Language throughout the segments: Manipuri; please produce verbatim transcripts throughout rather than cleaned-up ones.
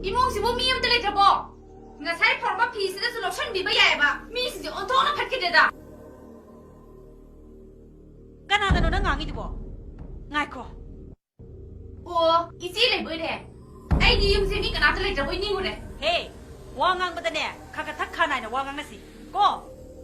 ꯏꯃꯨꯡꯁꯤꯕꯨ ꯃꯤ ꯑꯝꯇ ꯂꯩꯇ꯭ꯔꯕꯣ? ꯉꯁꯥꯏ ꯐꯧꯔꯝꯕ ꯐꯤꯁꯤꯗꯁꯨ ꯂꯧꯁꯟꯕꯤꯕ ꯌꯥꯏꯑꯕ꯫ ꯃꯤꯁꯤꯡꯁꯦ ꯑꯣꯟꯊꯣꯛꯅ ꯐꯠꯈꯤꯗ꯭ꯔꯦꯗ꯫ ꯀꯅꯥꯗꯅꯣ ꯅꯪ ꯉꯥꯡꯉꯤꯗꯨꯕꯣ? ꯉꯥꯏꯈꯣ꯫ ꯑꯣ, ꯏꯆꯦ ꯂꯩꯕꯣꯏꯔꯦ꯫ ꯑꯩꯗꯤ ꯌꯨꯝꯁꯦ ꯃꯤ ꯀꯅꯥꯝꯇ ꯂꯩꯇ꯭ꯔꯕꯣꯏ ꯅꯤꯡꯉꯨꯔꯦ꯫ ꯍꯦ, ꯋꯥ ꯉꯥꯡꯕꯗꯅꯦ, ꯈꯔ ꯈꯔ ꯊꯛ ꯈꯥ ꯅꯥꯏꯅ ꯋꯥ ꯉꯥꯡꯅꯁꯤ ꯀꯣ꯫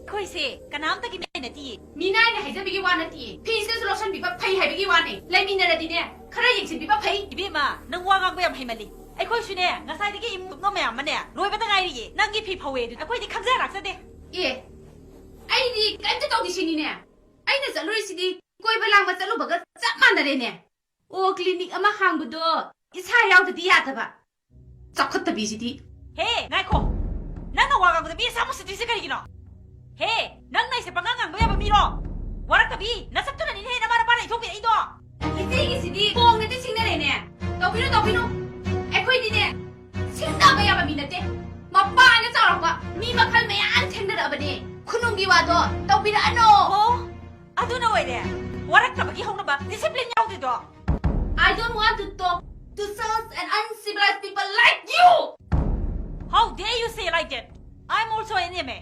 ꯑꯩꯈꯣꯏꯁꯦ ꯀꯅꯥꯝꯇꯒꯤ ꯃꯤꯅꯥꯏ ꯅꯠꯇꯤꯌꯦ꯫ ꯃꯤꯅꯥꯏꯅꯦ ꯍꯥꯏꯖꯕꯒꯤ ꯋꯥ ꯅꯠꯇꯤꯌꯦ꯫ ꯐꯤꯁꯤꯗꯁꯨ ꯂꯧꯁꯟꯕꯤꯕ ꯐꯩ ꯍꯥꯏꯕꯒꯤ ꯋꯥꯅꯦ꯫ ꯂꯩꯃꯤꯟꯅꯔꯗꯤꯅꯦ, ꯈꯔ ꯌꯦꯡꯁꯤꯟꯕꯤꯕ ꯐꯩ꯫ ꯏꯕꯦꯝꯃ, ꯅꯪ ꯋꯥ ꯉꯥꯡꯕ ꯌꯥꯝ ꯍꯩꯃꯜꯂꯤ꯫ ꯑꯩꯈꯣꯏꯁꯨꯅꯦ, ꯉꯁꯥꯏꯗꯒꯤ ꯏꯃꯨꯡ ꯃꯌꯥꯝ ꯑꯃꯅꯦ, ꯂꯣꯏꯕꯗ ꯉꯥꯏꯔꯤꯌꯦ꯫ ꯅꯪꯒꯤ ꯐꯤ ꯐꯧꯋꯦ ꯑꯗꯨ ꯑꯩꯈꯣꯏꯗꯤ ꯈꯪꯖ ꯂꯥꯛꯆꯗꯦ꯫ ꯑꯦ, ꯑꯩꯗꯤ ꯀꯔꯤꯝꯇ ꯇꯧꯗꯦ ꯁꯤꯅꯤꯅꯦ꯫ ꯑꯩꯅ ꯆꯠꯂꯨꯔꯤꯁꯤꯗꯤ ꯀꯣꯏꯕ ꯂꯥꯡꯕ ꯆꯠꯂꯨꯕꯒ ꯆꯞ ꯃꯥꯟꯅꯔꯦꯅꯦ꯫ ꯑꯣ, ꯀ꯭ꯂꯤꯅꯤꯛ ꯑꯃ ꯍꯥꯡꯕꯗꯣ ꯏꯁꯥ ꯌꯥꯎꯗꯗꯤ ꯌꯥꯗꯕ꯫ ꯆꯥꯎꯈꯠꯇꯕꯤꯁꯤꯗꯤ꯫ ꯍꯦ, ꯉꯥꯏꯈꯣ꯫ ꯅꯪꯅ ꯋꯥ ꯉꯥꯡꯕꯗ ꯃꯤ ꯑꯁꯥ ꯃꯨꯠꯁꯤꯠꯇ꯭ꯔꯤꯁꯦ ꯀꯔꯤꯒꯤꯅꯣ? ꯍꯦ, ꯅꯪ ꯅꯩꯁꯦ ꯄꯉꯥꯡ ꯉꯥꯡꯕ ꯌꯥꯕ ꯃꯤꯔꯣ? ꯋꯥꯔꯛꯇꯕꯤ, ꯅꯁꯛꯇꯨꯅꯅꯤꯅꯦ ꯅꯃꯥ ꯅꯄꯥꯅ ꯏꯊꯣꯛꯄꯤꯔꯛꯏꯗꯣ꯫ ꯏꯆꯦꯒꯤꯁꯤꯗꯤ ꯀꯣꯡꯅꯗꯤ ꯁꯤꯡꯅꯔꯦꯅꯦ꯫ ꯇꯧꯕꯤꯅꯨ, ꯇꯧꯕꯤꯅꯨ꯫ ꯑꯩꯈꯣꯏꯗꯤꯅꯦ, ꯁꯤꯡꯅꯕ ꯌꯥꯕ ꯃꯤ ꯅꯠꯇꯦ꯫ ꯃꯄꯥꯅ ꯆꯥꯎꯔꯛꯄ ꯃꯤ ꯃꯈꯜ ꯃꯌꯥꯝ ꯊꯦꯡꯅꯔꯛꯑꯕꯅꯦ꯫ ꯈꯨꯅꯨꯡꯒꯤ ꯋꯥꯗꯣ ꯇꯧꯕꯤꯔꯛꯑꯅꯣ꯫ ꯑꯣ, ꯑꯗꯨꯅ ꯑꯣꯏꯔꯦ꯫ ꯋꯥꯔꯛꯇꯕꯒꯤ ꯍꯧꯅꯕ discipline ꯌꯥꯎꯗ꯭ꯔꯤꯗꯣ꯫ I don't want to talk to such an uncivilized people like you! How dare you say like that? I'm also an M A.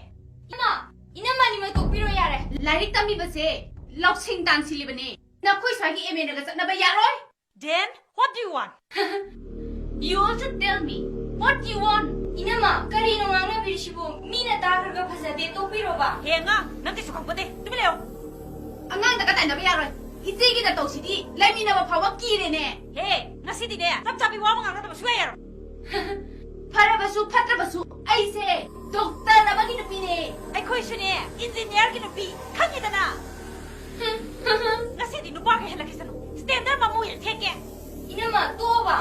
ꯏꯃꯥ, ꯏꯅꯝꯃ ꯑꯅꯤꯃꯛ ꯇꯣꯛꯄꯤꯔꯣ ꯌꯥꯔꯦ꯫ ꯂꯥꯏꯔꯤꯛ ꯇꯝꯃꯤꯕꯁꯦ ꯂꯧꯁꯤꯡ ꯇꯥꯟꯁꯤꯜꯂꯤꯕꯅꯦ꯫ ꯅꯈꯣꯏ ꯁ꯭ꯋꯥꯏꯒꯤ ꯑꯦꯝ ꯑꯦꯅꯒ ꯆꯠꯅꯕ ꯌꯥꯔꯣꯏ꯫ Then, what do you want? You also tell me. What you want? ꯏꯅꯝꯃ, ꯀꯔꯤꯅꯣ ꯉꯥꯡꯅꯕꯤꯔꯤꯁꯤꯕꯨ? ꯃꯤꯅ ꯇꯥꯈ꯭ꯔꯒ ꯐꯖꯗꯦ, ꯇꯣꯛꯄꯤꯔꯣꯕ꯫ ꯍꯦ ꯑꯉꯥꯡ, ꯅꯪ ꯀꯩꯁꯨ ꯈꯪꯄꯣꯠꯇꯦ꯫ ꯇꯨꯃꯤꯟ ꯂꯩꯌꯣ꯫ ꯑꯉꯥꯡꯗꯒ ꯇꯥꯏꯅꯕ ꯌꯥꯔꯣꯏ꯫ ꯏꯆꯦꯒꯤ ꯅꯇꯧꯁꯤꯗꯤ ꯂꯩꯃꯤꯟꯅꯕ ꯐꯥꯎꯕ ꯀꯤꯔꯦꯅꯦ꯫ ꯍꯦ, ꯉꯁꯤꯗꯤꯅꯦ, ꯆꯞ ꯆꯥꯕꯤ ꯋꯥ ꯑꯃ ꯉꯥꯡꯅꯗꯕ ꯁꯨꯡꯌꯥ ꯌꯥꯔꯣꯏ꯫ ꯐꯔꯕꯁꯨ ꯐꯠꯇ꯭ꯔꯕꯁꯨ ꯑꯩꯁꯦ ꯗꯣꯛꯇꯔ ꯑꯃꯒꯤ ꯅꯨꯄꯤꯅꯦ꯫ ꯑꯩꯈꯣꯏꯁꯨꯅꯦ, ꯏꯟꯖꯤꯅꯤꯌꯥꯔꯒꯤ ꯅꯨꯄꯤ, ꯈꯪꯉꯤꯗꯅ꯫ ꯉꯁꯤꯗꯤ ꯅꯨꯄꯥꯈꯩ ꯍꯜꯂꯛꯈꯤꯁꯅꯨ꯫ ꯁ꯭ꯇꯦꯟꯗꯔ ꯃꯃꯨ ꯌꯥꯝ ꯊꯦꯛꯀꯦ꯫ ꯏꯅꯝꯃ, ꯇꯣꯛꯑꯣꯕ꯫